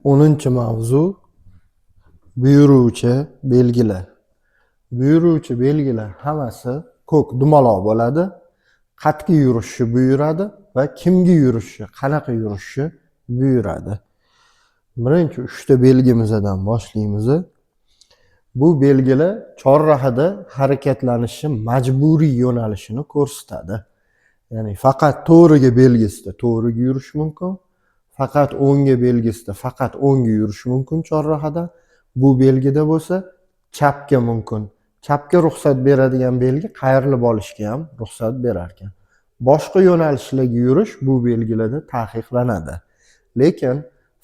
10-mavzu: buyuruvchi belgilar. Buyuruvchi belgilar hammasi ko'k dumaloq bo'ladi. Qat'iy yurishni buyuradi va kimga yurishni, qanaqa yurishni buyuradi. Birinchi uchta belgimizdan boshlaymiz. Bu belgilar chorrahada harakatlanishni majburiy yo'nalishini ko'rsatadi. Ya'ni faqat to'g'riga belgisida to'g'riga yurish mumkin, faqat o'ngga belgisida faqat o'ngga yurish mumkin chorrahada. Bu belgida bo'lsa chapga mumkin. Chapga ruxsat beradigan belgi qayrilib olishga ham ruxsat berar ekan. Boshqa yo'nalishlarga yurish bu belgilarda taqiqlanadi. Lekin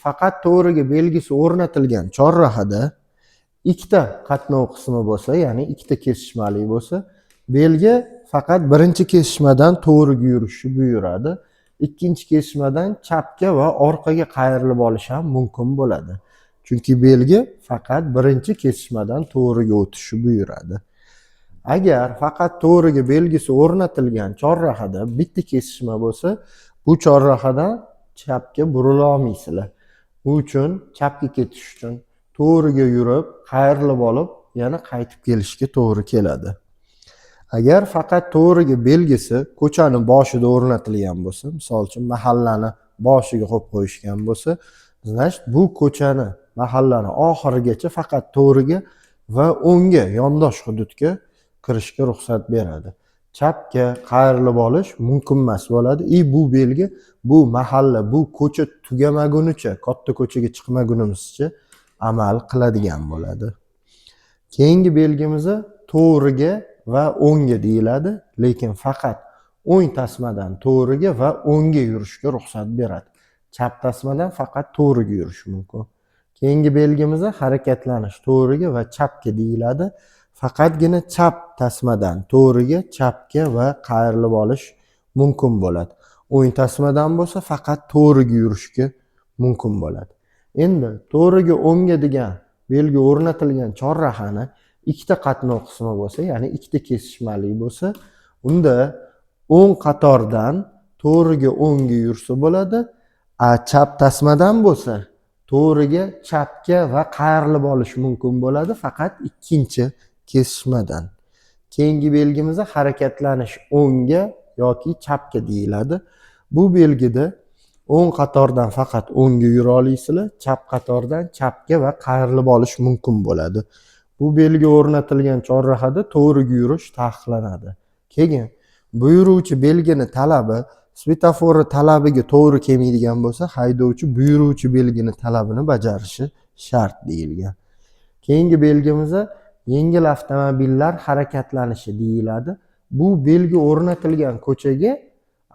faqat to'g'riga belgisi o'rnatilgan chorrahada ikkita qatnov qismi bo'lsa, ya'ni ikkita kesishmali bo'lsa, belgi faqat birinchi kesishmadan to'g'riga yurishni buyuradi. Ikkinchi kesishmadan chapga va orqaga qayrilib olish ham mumkin bo'ladi. Chunki belgi faqat birinchi kesishmadan to'g'riga o'tishni buyuradi. Agar faqat to'g'riga belgisi o'rnatilgan chorrahada bitta kesishma bo'lsa, bu chorrahadan chapga burila olmaysizlar. Bu uchun chapga ketish uchun to'g'riga yurib, qayrilib olib, yana qaytib kelishga to'g'ri keladi. Agar faqat to'g'riga belgisi ko'chani boshida o'rnatilgan bo'lsa, misol uchun mahallani boshiga qo'yib qo'yishgan bo'lsa, значит, bu ko'chani, mahallani oxirigacha faqat to'g'riga va o'ngga yondosh hududga kirishga ruxsat beradi. Chapga qayrilib olish mumkin emas bo'ladi. И bu belgi bu mahalla, bu ko'cha tugamagunicha, katta ko'chaga chiqmagunimizcha amal qiladigan bo'ladi. Keyingi belgimiz to'g'riga va o'ngga deyiladi, lekin faqat o'ng tasmadan to'g'riga va o'ngga yurishga ruxsat beradi. Chap tasmadan faqat to'g'riga yurish mumkin. Keyingi belgimiz harakatlanish to'g'riga va chapga deyiladi. Faqatgina chap tasmadan to'g'riga, chapga va qayrilib olish mumkin bo'ladi. O'ng tasmadan bo'lsa faqat to'g'riga yurishga mumkin bo'ladi. Endi to'g'riga, o'ngga degan belgi o'rnatilgan chorrahani ikkita qatnov qismi bo'lsa, ya'ni ikkita kesishmali bo'lsa, unda o'ng qatordan to'g'riga, o'ngga yursa bo'ladi, a chap tasmadan bo'lsa to'g'riga, chapga va qayrilib olish mumkin bo'ladi faqat ikkinchi kesishmadan. Keyingi belgimiz harakatlanish o'ngga yoki chapga deyiladi. Bu belgida o'ng qatordan faqat o'ngga yura olasizlar, chap qatordan chapga va qayrilib olish mumkin bo'ladi. Bu belgi o'rnatilgan chorrahada to'g'riga yurish taqiqlanadi. Keyin buyuruvchi belgini talabi svetoforni talabiga to'g'ri kelmaydigan bo'lsa, haydovchi buyuruvchi belgini talabini bajarishi shart deyilgan. Keyingi belgimiz yengil avtomobillar harakatlanishi deyiladi. Bu belgi o'rnatilgan ko'chaga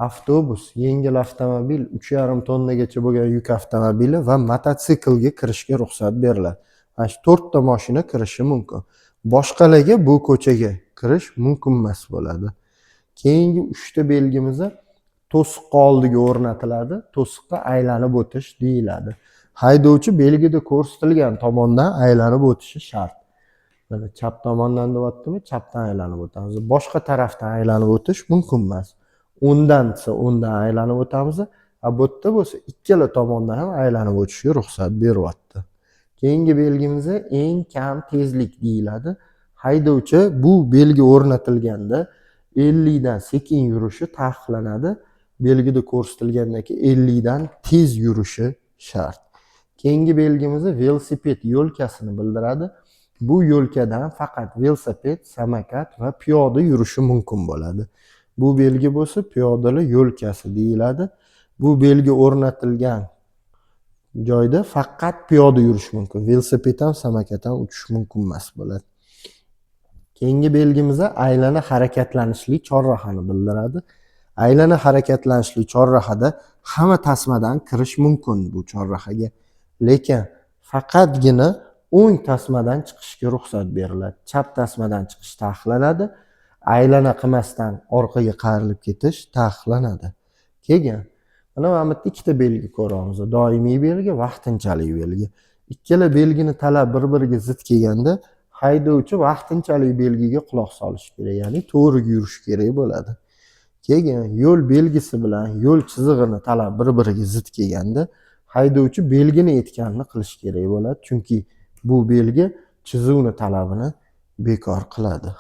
avtobus, yengil avtomobil, 3,5 tonnagacha bo'lgan yuk avtomobili va mototsiklga kirishga ruxsat beriladi. Mana shu to'rtta mashina kirishi mumkin. Boshqalarga bu ko'chaga kirish mumkin emas bo'ladi. Keyingi uchta belgimiz to'siqqa oldiga o'rnatiladi. To'siqqa aylanib o'tish deyiladi. Haydovchi belgida ko'rsatilgan tomondan aylanib o'tishi shart. Mana chap tomondan deyaptimi, chapdan aylanib o'tamiz. Boshqa tarafdan aylanib o'tish mumkin emas. O'ngdan desa o'ngdan aylanib o'tamiz. A bu yerda bo'lsa ikkala tomondan ham aylanib o'tishga ruxsat beryapti. Keyingi belgimiz eng kam tezlik deyiladi. Haydovchi bu belgi o'rnatilganda 50 dan sekin yurishi taqiqlanadi. Belgida ko'rsatilgandagi 50 dan tez yurishi shart. Keyingi belgimiz velosiped yo'lkasini bildiradi. Bu yo'lkadan faqat velosiped, samokat va piyoda yurishi mumkin bo'ladi. Bu belgi bo'lsa piyodalar yo'lkasi deyiladi. Bu belgi o'rnatilgan joyda faqat piyoda yurish mumkin. Velosiped ham, samokat ham uchish mumkin emas bo'ladi. Keyingi belgimiz aylana harakatlanishli chorrahani bildiradi. Aylana harakatlanishli chorrahada hamma tasmadan kirish mumkin bu chorrahaga. Lekin faqatgina o'ng tasmadan chiqishga ruxsat beriladi. Chap tasmadan chiqish taqiqlanadi. Aylana qilmasdan orqaga qayrilib ketish taqiqlanadi. Keyin mana bu yerda ikkita belgi ko'ramiz. Doimiy belgi, vaqtinchalik belgi. Ikkala belgini talab bir-biriga zid kelganda haydovchi vaqtinchalik belgiga quloq solishi kerak, ya'ni to'g'riga yurishi kerak bo'ladi. Keyin yo'l belgisi bilan yo'l chizig'ini talab bir-biriga zid kelganda Haydovchi belgini aytganini qilish kerak bo'ladi, chunki bu belgi chizuvni talabini bekor qiladi.